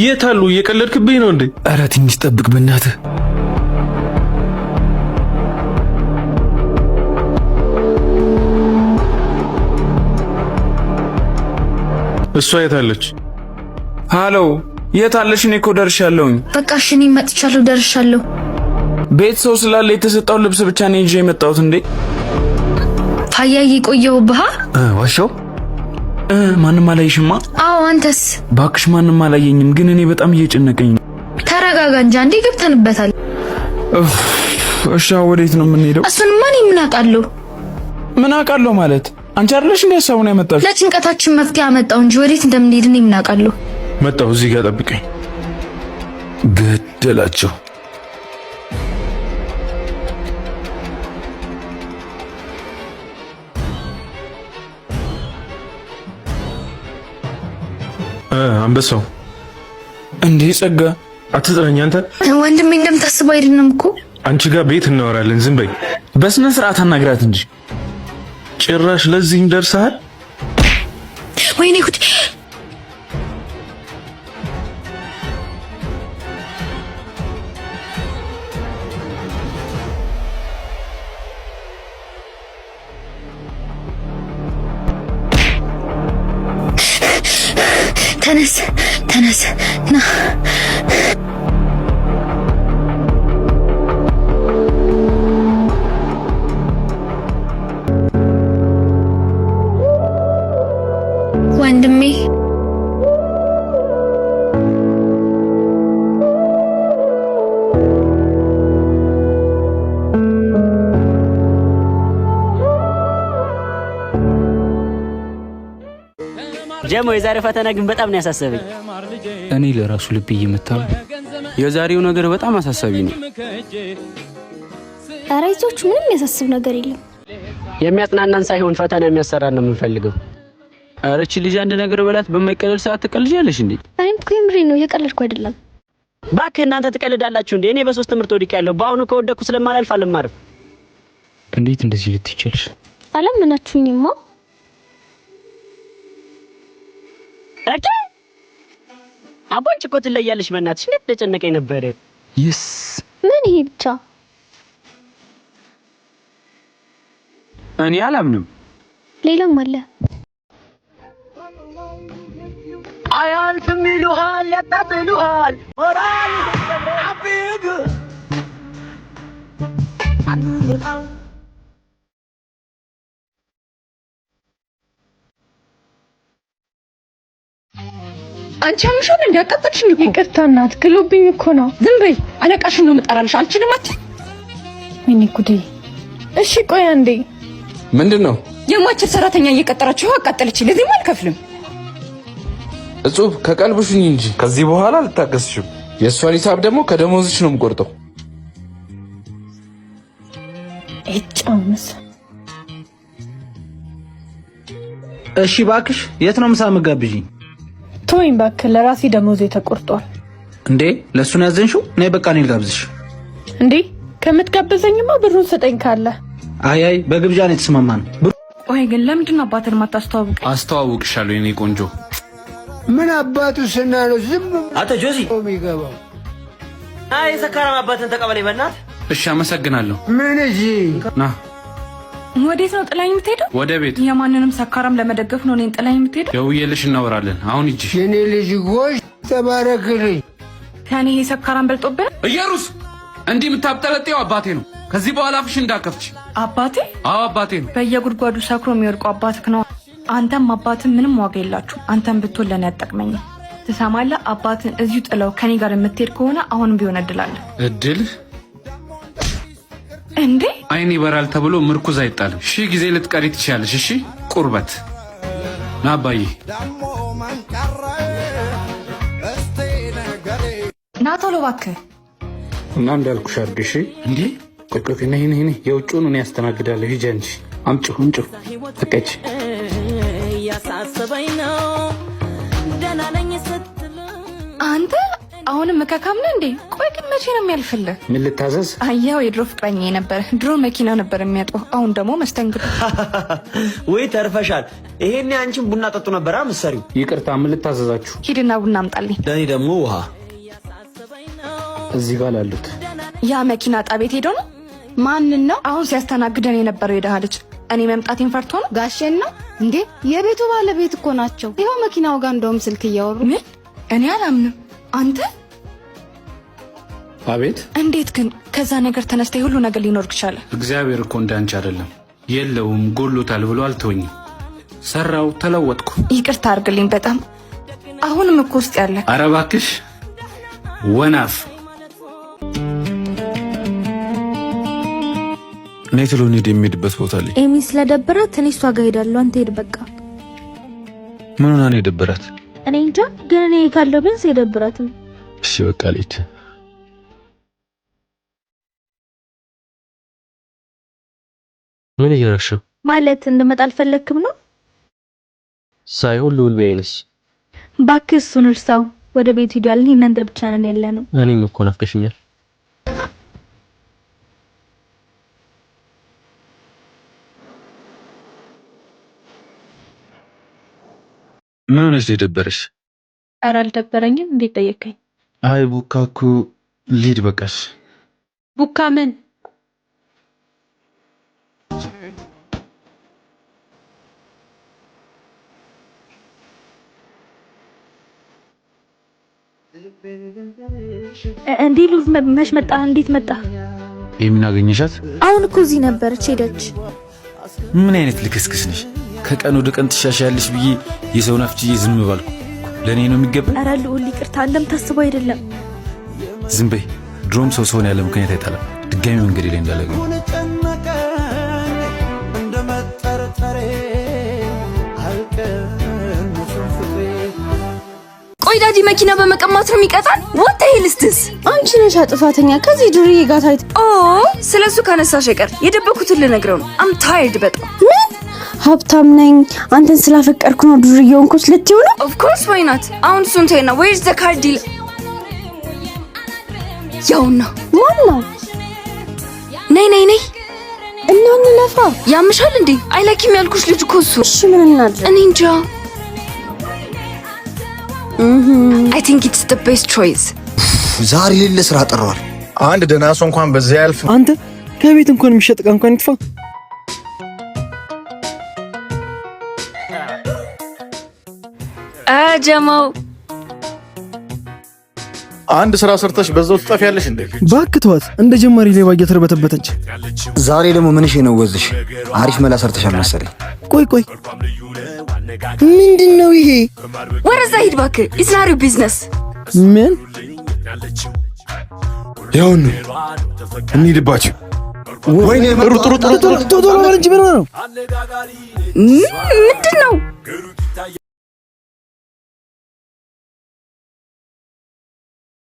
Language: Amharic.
የት አሉ? እየቀለድክብኝ ነው እንዴ? ኧረ ትንሽ ጠብቅ በእናትህ። እሷ የት አለች? ሃሎ፣ የት አለሽ? እኔ እኮ ደርሻለሁኝ። በቃ እሺ፣ እኔ መጥቻለሁ፣ ደርሻለሁ። ቤት ሰው ስላለ የተሰጠውን ልብስ ብቻ ነው ይዤ የመጣሁት። እንዴ ፋያዬ፣ ቆየሁብህ። ዋሻው ማንም አላየሽማ? አዎ፣ አንተስ? ባክሽ ማንም አላየኝም፣ ግን እኔ በጣም እየጨነቀኝ ነው። ተረጋጋ እንጂ አንዴ ገብተንበታል። እሺ፣ ወዴት ነው የምንሄደው? እሱንማ እኔ ምን አውቃለሁ? ምን አውቃለሁ ማለት አንቺ አይደለሽ እንዴ ሀሳቡን ያመጣሽው? ለጭንቀታችን መፍትሄ አመጣው እንጂ ወዴት እንደምንሄድ እኔ ምን አውቃለሁ? መጣሁ፣ እዚህ ጋር ጠብቀኝ። ገደላቸው። አንበሳው እንዴ ጸጋ፣ አትጥረኝ አንተ። ወንድሜ እንደምታስበው አይደለም እኮ። አንቺ ጋር ቤት እናወራለን። ዝም በይ። በስነ ስርዓት አናግራት እንጂ። ጭራሽ ለዚህም ደርሰሃል። ወይኔ ጉድ! ተነስ ተነስ፣ ና። ወንድሜ ጀሞ የዛሬ ፈተና ግን በጣም ነው ያሳሰበኝ። እኔ ለራሱ ልብ እየመታ ነው። የዛሬው ነገር በጣም አሳሳቢ ነው። ኧረ አይዟችሁ፣ ምንም የሚያሳስብ ነገር የለም። የሚያጽናናን ሳይሆን ፈተና የሚያሰራን ነው የምንፈልገው። ኧረ እቺ ልጅ አንድ ነገር በላት። በማይቀለል ሰዓት ትቀልጃለሽ እንዴ? እኔም እኮ የምሬን ነው፣ እየቀለድኩ አይደለም። እባክህ እናንተ ትቀልዳላችሁ እንዴ? እኔ በሶስት ትምህርት ወድቄያለሁ። በአሁኑ ከወደኩ ስለማላልፍ አልማርም። እንዴት እንደዚህ ልትችልሽ? አላመናችሁኝማ። እቺ አቦንጭ እኮ ትለያለሽ። በእናትሽ እንዴት እንደጨነቀኝ ነበረ። ይስ ምን ይሄ ብቻ? እኔ አላምንም። ሌላም አለ። አያልፍም ይሉሃል፣ ያጣጥሉሃል። አንቺ አምሾን እንዲያቃጠልሽኝ እኮ። ይቅርታ እናት፣ ግሎብኝ እኮ ነው። ዝም በይ፣ አለቃሽን ነው የምጠራልሽ። አንቺንም አትይ። ወይኔ ጉዴ። እሺ ቆይ አንዴ። ምንድን ነው የማችል ሰራተኛ እየቀጠራችሁ አቃጠለች። ለዚህም አልከፍልም። እጹብ ከቀልብሽኝ እንጂ ከዚህ በኋላ አልታገስሽም። የእሷን ሂሳብ ደግሞ ከደሞዝሽ ነው የምቆርጠው። እጫውንስ እሺ እባክሽ፣ የት ነው ምሳ የምትጋብዢኝ? ተወኝ እባክህ፣ ለራሴ ደሞዜ ተቆርጧል። እንዴ ለእሱ ነው ያዘንሽው? ነይ በቃ እኔ ልጋብዝሽ። እንዴ ከምትጋብዘኝማ ብሩን ስጠኝ ካለ። አይ አይ፣ በግብዣ ነው የተስማማነው። ቆይ ግን ለምንድን ነው አባትን የማታስተዋውቀኝ? አስተዋውቅሻለሁ የኔ ቆንጆ። ምን አባቱ ስና ነው ዝም አንተ ጆሲ የሚገባው? አይ ሰካራም አባትን ተቀበለኝ በእናትህ። እሺ አመሰግናለሁ። ምን እዚህ ና። ወዴት ነው ጥላኝ የምትሄደው? ወደ ቤት። የማንንም ሰካራም ለመደገፍ ነው እኔን ጥላኝ የምትሄደው? ደውዬልሽ እናወራለን። አሁን ሂጂ። የኔ ልጅ ጎሽ ተባረክልኝ። ከእኔ ይሄ ሰካራም በልጦብህ? እየሩስ እንዲህ የምታብጠለጤው አባቴ ነው። ከዚህ በኋላ አፍሽ እንዳከፍች። አባቴ? አዎ አባቴ ነው። በየጉድጓዱ ሰክሮ የሚወድቀው አባትክ ነው። አንተም አባትን ምንም ዋጋ የላችሁ። አንተም ብትሆን ለእኔ አትጠቅመኝም። ትሰማለህ? አባትን እዚሁ ጥለው ከኔ ጋር የምትሄድ ከሆነ አሁንም ቢሆን እድል አለ። እድል እንዴ? አይን ይበራል ተብሎ ምርኩዝ አይጣልም። ሺህ ጊዜ ልትቀሪ ትችያለሽ። እሺ ቁርበት ና አባዬ። ና ቶሎ እባክህ። እና እንዳልኩሽ አድርግ። እሺ እንዴ ቆይ ቆይ፣ ነይ ነይ ነይ፣ የውጭውን እኔ ያስተናግዳለሁ። ሂጂ አንቺ፣ አምጪው አምጪው። ተቀጭ አንተ አሁንም እከካም ነህ እንዴ? ቆይ ግን መቼ ነው የሚያልፍልህ? ምን ልታዘዝ? አየኸው፣ የድሮ ፍቅረኛ ነበር። ድሮ መኪና ነበር የሚያጥበው፣ አሁን ደግሞ መስተንግዶ። ወይ ተርፈሻል። ይሄኔ አንቺም ቡና ጠጡ ነበር ምሰሪው። ይቅርታ፣ ምን ልታዘዛችሁ? ሂድና ቡና አምጣልኝ። ለእኔ ደግሞ ውሃ። እዚህ ጋር ላሉት ያ መኪና ጣቤት ሄዶ ነው። ማንን ነው አሁን ሲያስተናግደን የነበረው? የደሃ ልጅ እኔ መምጣቴን ፈርቶ ነው። ጋሼን ነው እንዴ? የቤቱ ባለቤት እኮ ናቸው። ይኸው መኪናው ጋር እንደውም ስልክ እያወሩ። ምን? እኔ አላምንም። አንተ አቤት። እንዴት ግን ከዛ ነገር ተነስተ የሁሉ ነገር ሊኖር ቻለ? እግዚአብሔር እኮ እንዳንቺ አይደለም። የለውም ጎሎታል ብሎ አልተወኝም። ሰራው፣ ተለወጥኩ። ይቅርታ አድርግልኝ በጣም አሁንም እኮ ውስጥ ያለ። ኧረ እባክሽ ወናፍ። እኔ ቶሎ እንሂድ፣ የሚሄድበት ቦታ ላይ ኤሚ ስለደበራት እኔ እሷ ጋር ሄዳለሁ። አንተ ሄድ በቃ። ምን ሆና ነው የደበራት? እኔ እንጃ፣ ግን እኔ ካለው ቢያንስ አይደብራትም። እሺ በቃ ልሂድ። ምን እያደረግሽ ነው? ማለት እንድመጣ አልፈለክም ነው? ሳይሆን ልዑል ቢያይንስ? እባክህ እሱን እርሳው። ወደ ቤት ሂዷል። እኔ እናንተ ብቻ ነን ያለ ነው። እኔም እኮ ናፍቀሽኛል። ምን ሆነሽ ነው የደበረሽ? ኧረ አልደበረኝም። እንዴት ጠየከኝ? አይ ቡካ እኮ ልሂድ በቃሽ። ቡካ ምን? እንዴ ሉል መች መጣ? እንዴት መጣ? ኤሚን አገኘሻት? አሁን እኮ እዚህ ነበረች፣ ሄደች። ምን አይነት ልክስክስ ነሽ? ከቀን ወደ ቀን ትሻሻያለሽ ብዬ የሰውን አፍችዬ ዝም ባልኩ ለእኔ ነው የሚገባኝ? ኧረ ልዑል ይቅርታ፣ እንደምታስበው አይደለም። ዝም በይ። ድሮም ሰው ሰውን ያለ ምክንያት አይጠላም። ድጋሚ መንገዴ ላይ እንዳላገኝ። ቆይ daddy መኪና በመቀማት ነው የሚቀጣን? What the hell is this? አንቺ ነሽ ጥፋተኛ። ከዚህ ዱርዬ ጋር ታይት ኦ ስለሱ ካነሳሽ አይቀር የደበኩትን ልነግረው ነው። I'm tired በጣም። ምን ሀብታም ነኝ አንተን ስላፈቀርኩ ነው ዱርዬ ሆንኩት ልትይው ነው? Of course why not። አሁን እሱን ተይና where's the car deal? ያውና ማን ነው? ነይ ነይ ነይ እና እንለፋ። ያምሻል እንዴ? I like him ያልኩሽ ልጅ እኮ እሱ። እሺ ምን እናድርግ? እኔ እንጃ። I think it's the best choice። ዛሬ የሌለ ስራ ጠሯል። አንድ ደህና ሰው እንኳን በዚያ ያልፍ። አንተ ከቤት እንኳን የሚሸጥ ዕቃ እንኳን ይጥፋ። ጀማው አንድ ስራ ሰርተሽ በዛው ትጠፊያለሽ እንዴ? እባክህ ተዋት። እንደ ጀማሪ ሌባ እየተርበተበተች። ዛሬ ደግሞ ምንሽ ነው ወዝሽ? አሪፍ መላ ሰርተሻል መሰለኝ። ቆይ ቆይ፣ ምንድን ነው ይሄ? ወረዛ ሂድ እባክህ። It's not your business። ምን ያውን እንሂድባቸው። ወይኔ ሩጥ ሩጥ ሩጥ ቶሎ በል እንጂ ምን ሆነህ ነው? ምንድን ነው?